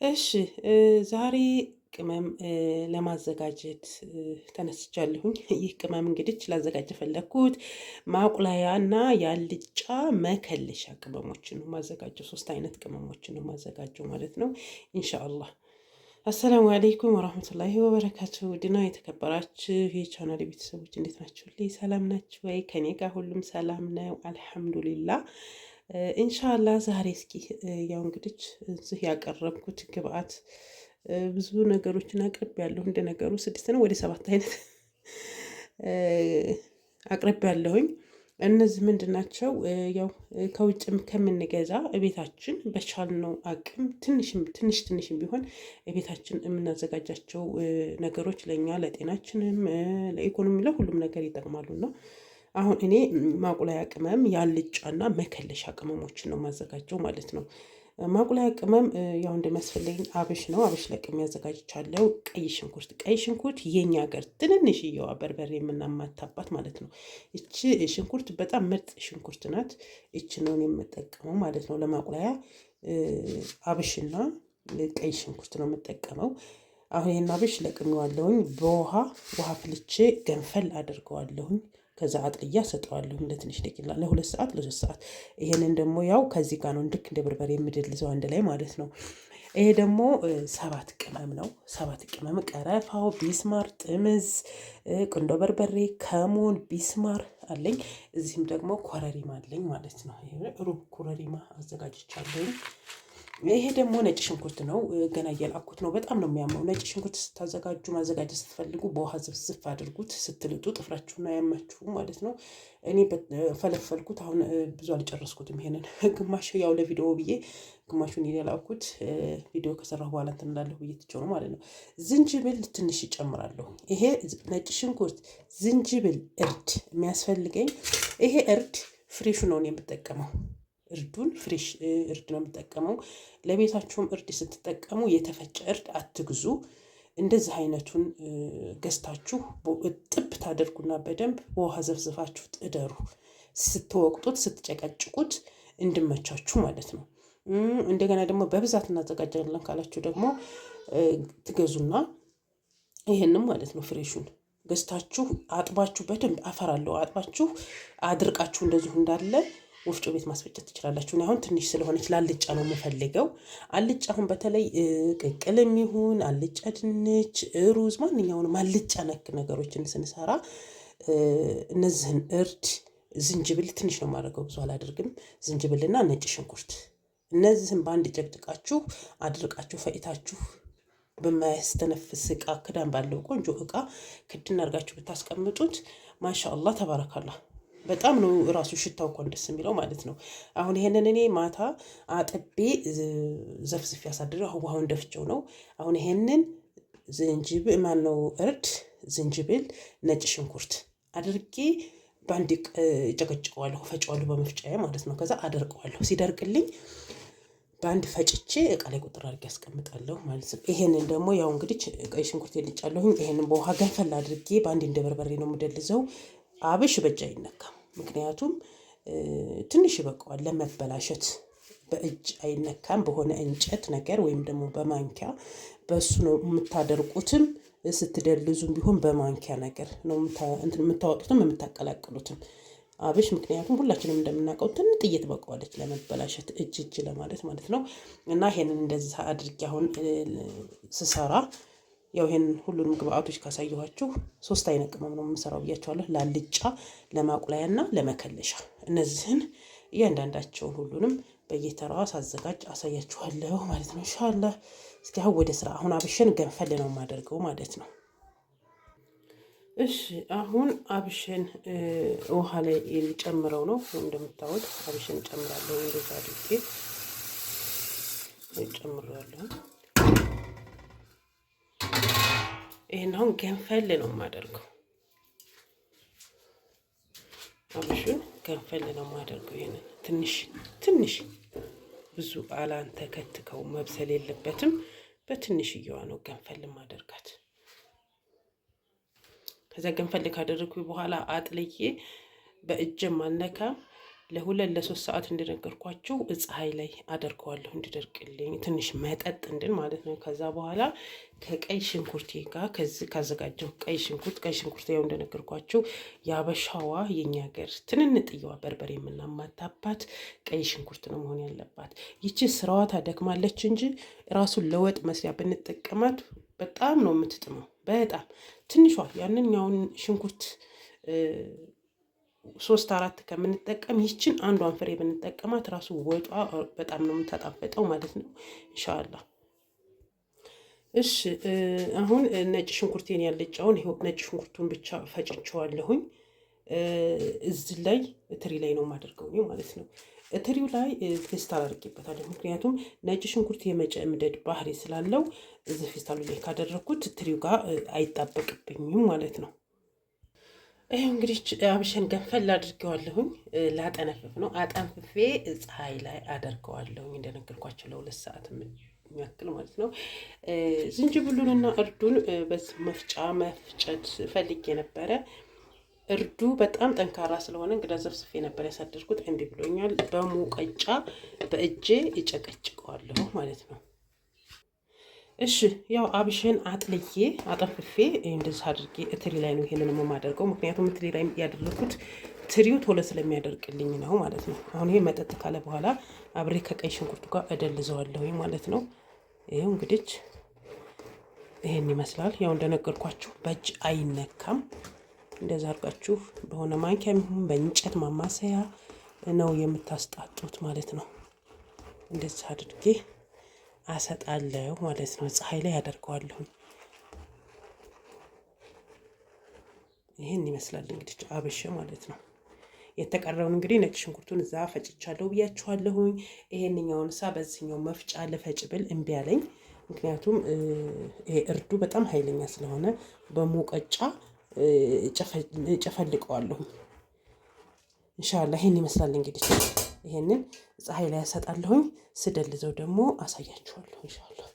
እሺ ዛሬ ቅመም ለማዘጋጀት ተነስቻለሁኝ። ይህ ቅመም እንግዲህ ላዘጋጅ የፈለግኩት ማቁላያና ያልጫ መከለሻ ቅመሞችን ነው ማዘጋጀው። ሶስት አይነት ቅመሞችን ነው ማዘጋጀው ማለት ነው ኢንሻአላህ። አሰላሙ አለይኩም ወራህመቱላሂ ወበረካቱ። ድና የተከበራችሁ የቻናል ቤተሰቦች እንዴት ናችሁ? ልይ ሰላም ናችሁ ወይ? ከኔ ጋር ሁሉም ሰላም ነው አልሐምዱሊላህ። ኢንሻአላህ ዛሬ እስኪ ያው እንግዲህ እዚህ ያቀረብኩት ግብአት ብዙ ነገሮችን አቅርብ ያለሁ እንደ ነገሩ ስድስት ነው ወደ ሰባት አይነት አቅርብ ያለሁኝ። እነዚህ ምንድን ናቸው? ያው ከውጭም ከምንገዛ እቤታችን በቻልነው አቅም ትንሽም ትንሽ ትንሽም ቢሆን እቤታችን የምናዘጋጃቸው ነገሮች ለእኛ ለጤናችንም፣ ለኢኮኖሚ፣ ለሁሉም ነገር ይጠቅማሉና አሁን እኔ ማቁላያ ቅመም ያልጫና መከለሻ ቅመሞችን ነው የማዘጋጀው ማለት ነው። ማቁላያ ቅመም ያው እንደሚያስፈልገኝ አብሽ ነው። አብሽ ለቅሜ አዘጋጅቻለሁ። ቀይ ሽንኩርት፣ ቀይ ሽንኩርት የኛ ሀገር ትንንሽየዋ በርበሬ የምናማታባት ማለት ነው። እቺ ሽንኩርት በጣም ምርጥ ሽንኩርት ናት። እቺ ነው የምጠቀመው ማለት ነው። ለማቁላያ አብሽና ቀይ ሽንኩርት ነው የምጠቀመው። አሁን ይሄን አብሽ ለቅሜዋለሁኝ። በውሃ ውሃ ፍልቼ ገንፈል አድርገዋለሁኝ። ከዛ አጥልያ ሰጠዋለሁ ለትንሽ ደቂቃ ለ2 ሰዓት ለ3 ሰዓት። ይሄንን ደግሞ ያው ከዚህ ጋር ነው ልክ እንደ በርበሬ የምደልዘው አንድ ላይ ማለት ነው። ይሄ ደግሞ ሰባት ቅመም ነው። ሰባት ቅመም ቀረፋው፣ ቢስማር፣ ጥምዝ፣ ቁንዶ በርበሬ፣ ከሙን፣ ቢስማር አለኝ። እዚህም ደግሞ ኮረሪማ አለኝ ማለት ነው። ሩብ ኮረሪማ አዘጋጅቻለሁኝ። ይሄ ደግሞ ነጭ ሽንኩርት ነው። ገና እየላኩት ነው። በጣም ነው የሚያመው። ነጭ ሽንኩርት ስታዘጋጁ ማዘጋጀት ስትፈልጉ በውሃ ዝፍዝፍ አድርጉት። ስትልጡ ጥፍራችሁን አያማችሁም ማለት ነው። እኔ ፈለፈልኩት። አሁን ብዙ አልጨረስኩትም። ይሄንን ግማሽ ያው ለቪዲዮ ብዬ ግማሹን የላኩት ቪዲዮ ከሰራሁ በኋላ እንትን እላለሁ ብዬ ትቼው ነው ማለት ነው። ዝንጅብል ትንሽ ይጨምራለሁ። ይሄ ነጭ ሽንኩርት፣ ዝንጅብል፣ እርድ የሚያስፈልገኝ ይሄ እርድ fresh ኡ ነው የምጠቀመው። እርዱን fresh እርድ ነው የምጠቀመው። ለቤታችሁም እርድ ስትጠቀሙ የተፈጨ እርድ አትግዙ። እንደዚህ አይነቱን ገዝታችሁ እጥብ ታደርጉና በደንብ በውሃ ዘፍዝፋችሁ እደሩ። ስትወቅጡት ስትጨቀጭቁት እንድመቻችሁ ማለት ነው። እንደገና ደግሞ በብዛት እናዘጋጃለን ካላችሁ ደግሞ ትገዙና ይሄንም ማለት ነው fresh ኡን ገዝታችሁ አጥባችሁ በደንብ አፈራለሁ አጥባችሁ አድርቃችሁ እንደዚሁ እንዳለ ወፍጮ ቤት ማስፈጨት ትችላላችሁ። እኔ አሁን ትንሽ ስለሆነች ላልጫ ነው የምፈልገው። አልጫ አሁን በተለይ ቅቅልም ይሁን አልጫ ድንች፣ ሩዝ፣ ማንኛውንም አልጫ ነክ ነገሮችን ስንሰራ እነዚህን እርድ፣ ዝንጅብል ትንሽ ነው የማደርገው፣ ብዙ አላደርግም። ዝንጅብልና ነጭ ሽንኩርት እነዚህን በአንድ ጨቅጭቃችሁ አድርቃችሁ ፈጭታችሁ በማያስተነፍስ እቃ ክዳን ባለው ቆንጆ እቃ ክድን አድርጋችሁ ብታስቀምጡት ማሻአላህ ተባረካላህ። በጣም ነው እራሱ ሽታው እንኳን ደስ የሚለው ማለት ነው። አሁን ይሄንን እኔ ማታ አጥቤ ዘፍዝፍ ያሳድረው አሁን ውሃውን ደፍቼው ነው። አሁን ይሄንን ዝንጅብል ማነው እርድ፣ ዝንጅብል፣ ነጭ ሽንኩርት አድርጌ በአንድ ጨቀጭቀዋለሁ፣ ፈጨዋለሁ በመፍጫዬ ማለት ነው። ከዛ አደርቀዋለሁ። ሲደርቅልኝ በአንድ ፈጭቼ እቃ ላይ ቁጥር አድርጌ አስቀምጣለሁ ማለት ነው። ይሄንን ደግሞ ያው እንግዲህ ቀይ ሽንኩርት ልጫለሁኝ። ይሄንን በውሃ ገንፈል አድርጌ በአንድ እንደ በርበሬ ነው የምደልዘው። አብሽ በእጅ አይነካም። ምክንያቱም ትንሽ ይበቃዋል ለመበላሸት። በእጅ አይነካም። በሆነ እንጨት ነገር ወይም ደግሞ በማንኪያ በእሱ ነው የምታደርቁትም። ስትደልዙም ቢሆን በማንኪያ ነገር ነው የምታወጡትም የምታቀላቅሉትም አብሽ። ምክንያቱም ሁላችንም እንደምናውቀው ትንጥዬ ትበቃዋለች ለመበላሸት እጅ እጅ ለማለት ማለት ነው። እና ይሄንን እንደዚህ አድርጌ አሁን ስሰራ ያው ይሄን ሁሉንም ግብአቶች ካሳየኋችሁ ሶስት አይነት ቅመም ነው የምሰራው ብያቸዋለሁ። ለአልጫ፣ ለማቁላያና ለመከለሻ። እነዚህን እያንዳንዳቸውን ሁሉንም በየተራዋ ሳዘጋጅ አሳያችኋለሁ ማለት ነው ኢንሻአላህ። እስኪ አሁን ወደ ስራ። አሁን አብሽን ገንፈል ነው የማደርገው ማለት ነው። እሺ አሁን አብሽን ውሃ ላይ ጨምረው ነው እንደምታዩት፣ አብሽን ጨምራለሁ። እንደዛ አድርጌ ጨምሬዋለሁ። ይሄን አሁን ገንፈል ነው የማደርገው። አብሹን ገንፈል ነው የማደርገው። ይሄንን ትንሽ ትንሽ ብዙ አላንተከትከው መብሰል የለበትም። በትንሽዬዋ ነው ገንፈል ማደርጋት። ከዚያ ገንፈል ካደረግኩ በኋላ አጥልዬ በእጅም አልነካም። ለ2 ለ3 ሰዓት እንደነገርኳችሁ ፀሐይ ላይ አደርገዋለሁ እንዲደርቅልኝ ትንሽ መጠጥ እንድል ማለት ነው። ከዛ በኋላ ከቀይ ሽንኩርቴ ጋር ከዚህ ካዘጋጀው ቀይ ሽንኩርት፣ ቀይ ሽንኩርት ያው እንደነገርኳችሁ የአበሻዋ የኛ ሀገር ትንንጥየዋ በርበሬ የምናማታባት ቀይ ሽንኩርት ነው መሆን ያለባት። ይቺ ስራዋ ታደክማለች እንጂ ራሱን ለወጥ መስሪያ ብንጠቀማት በጣም ነው የምትጥመው። በጣም ትንሿ ያንኛውን ሽንኩርት ሶስት አራት ከምንጠቀም ይችን አንዷን ፍሬ ብንጠቀማት ራሱ ወጧ በጣም ነው የምታጣፈጠው ማለት ነው። ኢንሻአላህ። እሺ፣ አሁን ነጭ ሽንኩርቴን ያልጫውን ይኸው ነጭ ሽንኩርቱን ብቻ ፈጭቸዋለሁኝ። እዚህ ላይ ትሪ ላይ ነው የማደርገው ማለት ነው። ትሪው ላይ ፌስታል አድርጌበታለሁ። ምክንያቱም ነጭ ሽንኩርት የመጨምደድ ባህሪ ስላለው እዚህ ፌስታሉ ላይ ካደረግኩት ትሪው ጋር አይጣበቅብኝም ማለት ነው። ይህ እንግዲህ አብሸን ገንፈል አድርጌዋለሁኝ። ላጠነፍፍ ነው። አጠንፍፌ ፀሐይ ላይ አደርገዋለሁኝ እንደነገርኳቸው ለ2 ሰዓት የሚያክል ማለት ነው። ዝንጅብሉንና እርዱን በዚህ መፍጫ መፍጨት ፈልጌ ነበረ። እርዱ በጣም ጠንካራ ስለሆነ እንግዳ ዘፍዝፌ ነበር ያሳደርኩት። እምቢ ብሎኛል። በሙቀጫ በእጄ እጨቀጭቀዋለሁ ማለት ነው። እሺ፣ ያው አብሽን አጥልዬ አጠንፍፌ እንደዚህ አድርጌ እትሪ ላይ ነው ይሄንን የማደርገው። ምክንያቱም እትሪ ላይ ያደረኩት ትሪው ቶሎ ስለሚያደርቅልኝ ነው ማለት ነው። አሁን ይሄ መጠጥ ካለ በኋላ አብሬ ከቀይ ሽንኩርቱ ጋር እደልዘዋለሁ ማለት ነው። ይሄው እንግዲህ ይሄን ይመስላል። ያው እንደነገርኳችሁ በእጅ አይነካም። እንደዛ አድርጋችሁ በሆነ ማንኪያ ይሁን በእንጨት ማማሰያ ነው የምታስጣጡት ማለት ነው። እንደዛ አድርጌ አሰጣለሁ ማለት ነው። ፀሐይ ላይ አደርገዋለሁ። ይህን ይመስላል እንግዲህ አብሽ ማለት ነው። የተቀረውን እንግዲህ ነጭ ሽንኩርቱን እዛ ፈጭቻለሁ ብያችኋለሁኝ። ይሄንኛውን ሳ በዚህኛው መፍጫ ልፈጭ ብል እምቢ አለኝ። ምክንያቱም ይሄ እርዱ በጣም ኃይለኛ ስለሆነ በሙቀጫ ጨፈልቀዋለሁ። ኢንሻአላህ ይሄን ይመስላል እንግዲህ። ይሄንን ፀሐይ ላይ ያሰጣለሁኝ። ስደልዘው ደግሞ አሳያችኋለሁ ኢንሻአላህ።